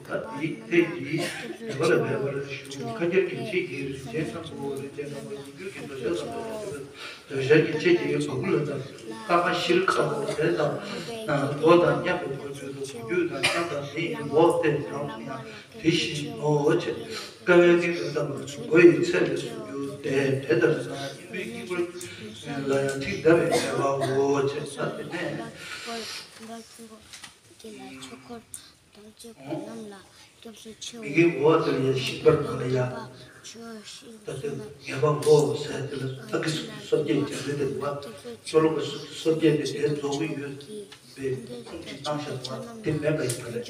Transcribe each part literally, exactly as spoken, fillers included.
ད་དེའི་ཐད་ཀྱི་ཉེས་པ་ལ་མེད་པར་ཞུ། ཁ་སྐྱེར་གྱི་ཆེད་ཀྱི་རིན་ཆེན་བཟང་པོ། རིན་ཆེན་བཟང་པོ་ཡིན་གྱུར་གྱི་འདོད་ཆགས་བཟང་པོ་ཡོད་པའི་འདོད་ཆགས་ཀྱི་ཆེད་ཀྱི་བ་སྤུ་ལ་དང་། ཀ་ཁ་ཤིལ་ཁ་བོ་དེ་དང་། ལོ་དང་མཉམ་པའི་གོ་ཆོད་དུ་གོ་རྒྱུ་དང་མཉམ་པ་ནི་ལོ་དེ་དང་ཡང་དེ་བཞིན་ནོ་ཞེས། ཀ་བའི་སྟེང་དུ་བཏབ་པ་མགོ་ཡི་ཚད་ལས་སུ་གྱུར་ཏེ། དེ་ལྟར་ན་སྙིང་པོའི་དཀྱིལ་འཁོར་ལ་ཡང་ཐིག་གདབ་པའི་ཉེས་པའོ་ཞེས་ཟེར་ཏེ་ནས། མིག་གི་འོག་དེར་ཡང་ཤིང་པར་ནང་ལ་ཡང་། ད་དེ་ངེས་པ་འོ་ཟེར་དེ་ལ་ཨ་ཀི་སུ་སོ་བརྒྱད་ཀྱང་རེད་དེ་བ། ཅོ་ལོ་ཀ་སུ་སོ་བརྒྱད་དེ་དེ་རྫོགས་ཀྱི་ཡོད་པའི་ཁུངས་ཅིག་བཏང་བཞག་པ་དེ་མེད་པ་ཡིན་པ་རེད།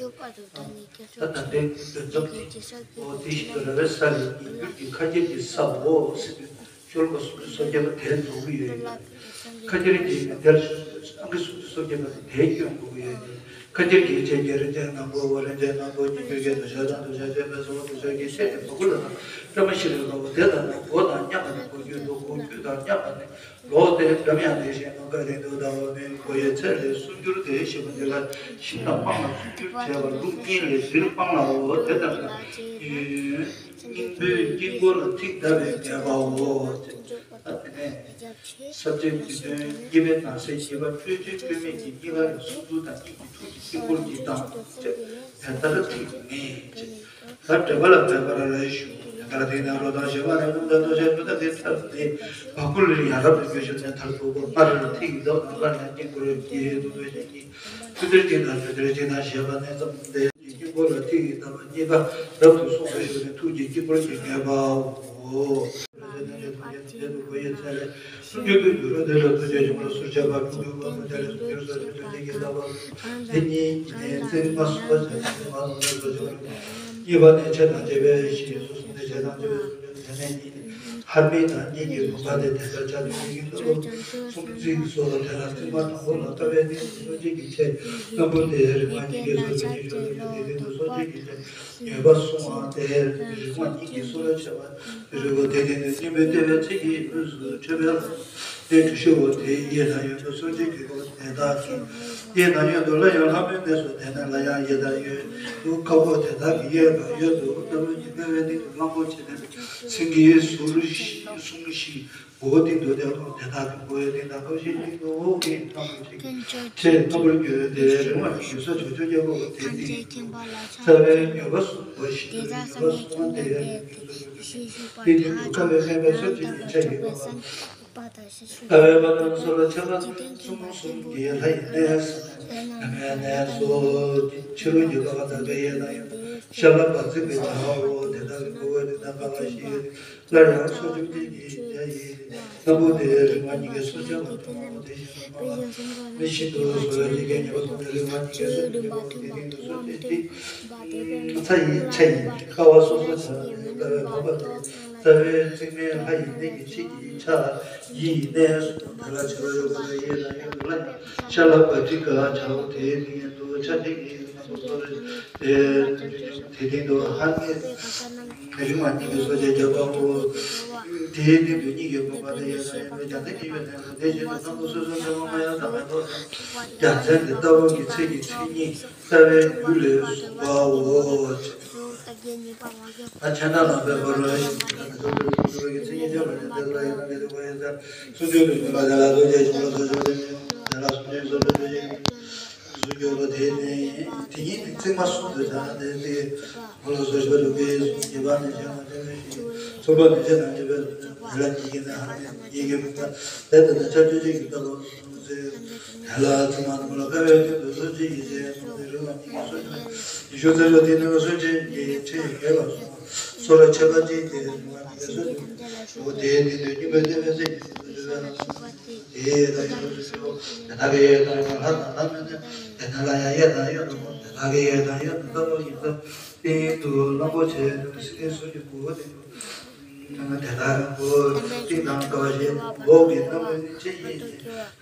ད་ད་ལྟའི་འདོད་ཚབ་དེ་འོ་དེ་བཞིན་དུ་ར་བའི་ས་ལས་ཉིས་འགྱུར་གྱི་ཁ་སྐྱེར་གྱི་ས་འོ་ཟེར་དུས། ཤོ་ལོ་ཀ་སུམ་ཅུ་སོ་བརྒྱད་པ་དེ་རྫོགས་ཀྱི་ཡོད། ཁ་སྐྱེར་གྱི་དེར་ཨང་ཀི་སུམ་ཅུ་སོ་བརྒྱད་པ་དེ་དེའི་སྐྱོན་འགོག་གི་ཡོད། ཁ་སྐྱེར་གྱི་ཆེད་ཀྱི་རིན་ཆེན་བཟང་པོ། རིན་ཆེན་བཟང་པོ་ཉིད་ཀྱི་འདོད་ཆགས་དང་འདོད་ཆགས་ཆེན་པོའི་ཚོགས། འདོད་ཆགས་ཀྱི་ཆེད་དུ་བ་སྤུ་ལ་དང་། པྲ་མ་ཤི་ལ་ལོ་དེ་དང་ན་གོ་དང་མཉམ་པ་ནི་གོ་རྒྱུ་འདུག་གོ་རྒྱུ་དང་མཉམ་པ་ནི་ལོ་དེ་འགྲམ་ཡང་དེ་བཞིན་ནམ་མཁའི་སྟེང་དུ་བཏབ་པ་མིན་གོ་ཡི་ཚད་ལས་སུ་གྱུར་ཏེ་ཞེས་པ་འདི་ལ་ཤིང་ལ་སྤང་ལ་སུ་གྱུར་བྱས་པ་ལུགས་གཉིས་ལས་འདིར་སྤང་ལའོ། དེ་ལྟར་ན། སྙིང་པོའི་དཀྱིལ་འཁོར་ལ་ཐིག་གདབ་པའི་ངེས་པའོ། ཨ་དེ་ནས་ས་བཅད་ཀྱི་དོན་གཉིས་པའི་ནང་གསེས་བཞི་པ་སྤྲོས་བཅས་སྤྲོས་མེད་ཀྱི་གཉིས་ཀ་ཡང་སུམ་ཅུ་དང་གཉིས་ཀྱི་ཐུགས་ཀྱི་དཀྱིལ་འཁོར་གྱི་དང་བཅས་དེ་ལྟར་ཐིག་མེད་ཅེས། ད་འགྲེལ་པ་ལ་མེད་པར་ཞུ། དེ་ལྟར་ཐིག་ནས་རོ་དང་ཞེས་པ་ནས་རླུང་དང་འདོད་ཆགས་ཆུ་དང་གི་མཐར་ཏེ་བ་སྤུ་ལས་ཡར་རབ་ཏུ་རྒྱུ་ཞིང་ནས་མཐར་ཐུག་པ་སྔར་ཐིག་གདབ་ན་སླར་ཡང་དཀྱིལ་འཁོར་གྱི་དུ་འདོད་ཆགས་ཀྱི་ཆུ་གཏེར་གྱི་ནང་ཆུ་གཏེར་གྱི་ནང་ཞེས་པ་ནས་ཙམ་སྟེ། དཀྱིལ་འཁོར་ལ་ཐིག་གིས་བཏབ་པ་གཉིས་ཀ་རབ་ཏུ་གསུངས་པའི་ཤུགས་ནས་ཐུགས་ཀྱི་དཀྱིལ་འཁོར་གྱི་ངེས་པའོ། དེ་ལ་ཐུགས་རྗེ་ཐུགས་རྗེ་དེ་ལ་ཐུགས་རྗེ་ཆེན་པོ་སུ་ཆེ་བ་ཀུན་འདུས་པ་སུ་དེ་ལ་སུ་གྱུར་ས་ཆུ་ལས་ཀྱི་ལྟ་བ་དེ་གཉིས་ཀྱི་ནས་ཚིག་མ་གསུངས་པ་བྱ་ཞིང་མ་གསུངས་པ་སུ་ཆེ་བ་གཉིས་པ་ནས་ཆེ་དང་ཆེ་བའི་ཞེས་སུ་གསུངས་ཏེ་ཆེ་དང་ཆེ་བའི་སུ་གྱུར་དེ་ནས་གཉིས་ནས་ཧར་མིག་དང་གཉིས་ཀྱི་བུམ་པ་དེ་དེ་ལྟར་ཆ་དུ་ཡིན་གྱི་ལྟ་བུ་གསུམ་ཚིག་སོགས་ལ་དེ་ལ་ཚིག་མ་དང་པོ་ལ་ལྟ་བའི་སྟེང་དུ་སོ་གཅིག་གི་ཆེ་སྣམ་བུ་དེ་རིག་མ་གཉིས་ཀྱི་སོ་གཅིག་གི་ཆེ་སོ་གཅིག་གི་ཆེ་ངེས་པ་གསུངས་པ་དེ་རིག་མ་གཉིས་ཀྱི་སོ་ལ་ཆེ་བ། རི་བོ་དེ་ནི་སྙིང་པོའི་ལྟེ་བའི་ཚིག་གི་དབུས་སུ་འཕྲོས་པའི་ལྷ་དེ་གྲུ་བཞི་བོ་དེའི་གཡས་དང་གཡོན་དུ་སོ་གཅིག་གི་སྒོ་དེ་དག་གི་གཡས་དང་གཡོན་དུ་སླར་ཡང་ལྷ་མོའི་གནས་སུ་དེ་ནས་སླར་ཡང་གཡས་དང་གཡོན་དུ་ཁ་སྒོ་དེ་དག་གི་གཡས་དང་གཡོན་དུ་ལྟ་བུ་གཉིས་ཀ་བའི་སྟེང་དུ་གླང་པོ་ཆེ་དེ་ནི་སེང་གེའི་ཟུར་བཞི་གསུང་བཞི་མགོ་བོ་སྟེང་དུ་དེ་དང་དེ་དག་གི་མགོ་བོའི་སྟེང་དང་ཁ་བཞི་སྟེང་དུ་འོག་གི་ལྷ་མོ་ཆེ་གི་ཆེ་སྣམ་བུར་གྱུར་ཏེ་རིང་བ་ཞིག་གི་ས་ཕྱོགས་ཆོས་རྒྱལ་པོ་དེ་སྟེང་དུ། རྩ་བའི་ཉེས་པ་གསུངས་པ་བཞིན་དུ་ཉེས་པ་གསུངས་པ་དེ་ཡང་ཉེས་པ་གསུངས་པ་དེ་ནི་དུ་དཀའ་བའི་དམན་པའི་སོ་སྐྱེ་ཉིད་ཆ་ཡིན་པ། དཀའ་བའི་བ་དམ་སོགས་ལ་ཆ་ལ་གསུམ་གསུམ་གྱི་ལྷ་ཡི་གནས་སུ་ནམ་མཁའི་གནས་སོ། ཕྱི་རོལ་གྱི་ཀ་བ་དག་པའི་གཡས་དང་གཡོན་དུ་ཤ་ལ་བ་ཚིག་པའི་བྱ་བའོ། དེ་དག་གི་མགོ་བོའི་སྟེང་དང་ཀ་བ་བཞི་ཡོད། སླར་ཡང་སོ་བཅུ་གཅིག་གི་བརྒྱ་ཡི་སྣམ་བུ་དེ་རིང་བ་གཉིས་ཀྱི་སོ་ཆ་བ་དང་དེ་བཞིན་དུ་སྨྲ་བ་མི་ཤིན་ཏུ་སོ་ཡང་གཉིས་ཀའི་ཉེས་པ་སྟོང་པའི་རིང་བ་གཉིས་ཀྱི་སོ་བཅུ་གཉིས་པ་དེ་ནི་སོ་བཅུ་གཅིག་ཚ་ཡི་ཆ་ཡི་ཀ་བ་སོ་སོ་ཆ་ནི་ཀ་བའི་བ་པ་དང་རྩ་བའི་ཚིག་མའི་ལྷ་ཡི་གནས་ཀྱི་ཆེད་ཀྱི་ཆ་ཡི་གནས་སུ་དེ་ལ་ཕྱི་རོལ་ཡོད་པ་ལ་གཡས་དང་གཡོན་དུ་ལ་ཡང་ཤ་ལ་བ་ཏི་ཀ་བྱའོ། དེའི་སྟེང་དུ་ཆ་གཅིག་གི་སྣམ་བུ་སོ་རེ་དེ་དེ་སྟེང་དུ་ཧ་ནི། རིང་བ་གཉིས་ཀྱི་སོ་སྐྱེ་བརྒྱ་པའོ། དེའི་སྟེང་དུ་གཉིས་ཀྱི་བུམ་པ་དང་གཡས་དང་གཡོན་དུ་རྒྱ་མཚོ་གཉིས་པའི་གནས་སུ་དེ་བཞིན་དུ་སྣམ་བུ་སོ་སོར་འདྲ་བ་མ་ཡང་དག་པའི་ལོ་དང་རྒྱལ་མཚན་གྱི་ལྟ་བུ་གི་ཚིག་གི་མཚན་ཉིད་རྩ་བའི་རྒྱུད་ལས་གསུངས་པའོ། ད་ཕྱག་ན་ལམ་པའི་བར་རོ་ཞིག་ན་ཚོགས་པའི་ལུགས་ཀྱི་མཚན་ཉིད་བརྗོད་པ་ནི་དེ་ལ་ཡང་དེ་ལ་ཡང་སུམ་ཅུ་ལུགས་ཀྱི་ལ་དེ་ལ་རྡོ་རྗེ་ཆེན་པོ་ལ་རྡོ་རྗེ་ཆེན་པོ་དེ་ལ་སུམ་ཅུ་སོ་སོར་རྡོ་རྗེ། སུ་འགྱུར་བ་དེ་ནི་དེ་ཉིད་ཀྱི་ཚིག་མ་གསུམ་དུ་བྱ་སྟེ་དེ་ཁོ་ལ་སོ་སོར་རུ་པའི་གསུམ་གྱི་བར་ནས་བྱ་བ་དེ་ནི་ཞིང་ཚོགས་པ་ནས་བྱ་དང་བྱེད་པའི་དེ་ལ་གཉིས་ཀྱི་ནི་ཧ་ནི་གཉིས་ཀྱི་མི་འདྲ་དེ་ལྟ་ན་ཆ་ཆོས་ཅན་གྱི་ལྟ་བ་གསུམ་ཟེར། དེ་ལ་ཚིག་མ་དང་པོ་ལ་དཀའ་བའི་སྟེང་དུ་སོ་སྐྱེ་ཡི་ཟེར་ཡང་དེ་རིང་ལ་གཉིས་ཀྱི་སོ་སྐྱེ་ཡི་ཤུགས་ཚེ་ལོ་དེ་ནི་སོ་སྐྱེ་ཡི་ཕྲད་ཡི་རྒྱས་པ་གསུམ་སོ་ལ་ཆ་ལ་གཅིག་དེ་རིང་ལ་གཉིས་ཀྱི་སོ་སྐྱེ་ཡི་འོ་དེའི་སྟེང་དུ་སྙིང་པོའི་ལྟེ་བའི་ཚིག་གི་དེ་ཡི་ཡ་དང་ཡོད་དུ་ཞུ། དེ་དག་གི་ཡ་དང་ཡོད་ལྷ་དང་ལྷ་མིན་ནས། དེ་ན་ལ་ཡ་ཡ་དང་ཡོད་དུ་དེ་དག་གི་ཡ་དང་ཡོད་དུ་ལྟ་བུ་ཡིན་ཙང་། དེ་ཡིན་དུ་གླང་པོ་ཆེ་དང་སེང་གེ་གསུམ་གྱི་མགོ་བོ་དེ་ཡོད། དེ་དག་གི་མགོ་ཏིག་དང་ཀ་བ་ཞེས་འོག་གི་རྣམ་པའི་ཆེ་ཡིན་ཏེ།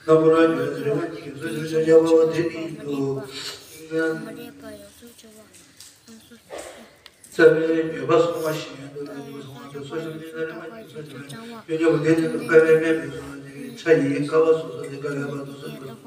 རྣམ་པར་འགྱུར་བའི་རིག་པ་གཉིས་ཀྱི་སོ་སོར་ཆ་བ་དེ་ནི་འདུག་རྩ་བའི་ཉེས་པ་གསུངས་པ་བཞིན་དུ་ལ་ཉེས་པ་གསུངས་པ་དེ་སོ་སོར་ཉེས་ན་རིག་པ་གཉིས་སོ་སོར་ཉེས་པ་དེ་ནི་དཀའ་བའི་དམན་པའི་སོ་སོར་ཉེས་ཀྱི་ཆ་ཡིན། ཀ་བ་སོ་སོ་དེ་ཀ་བའི་བར་དུ་སོ་སོར་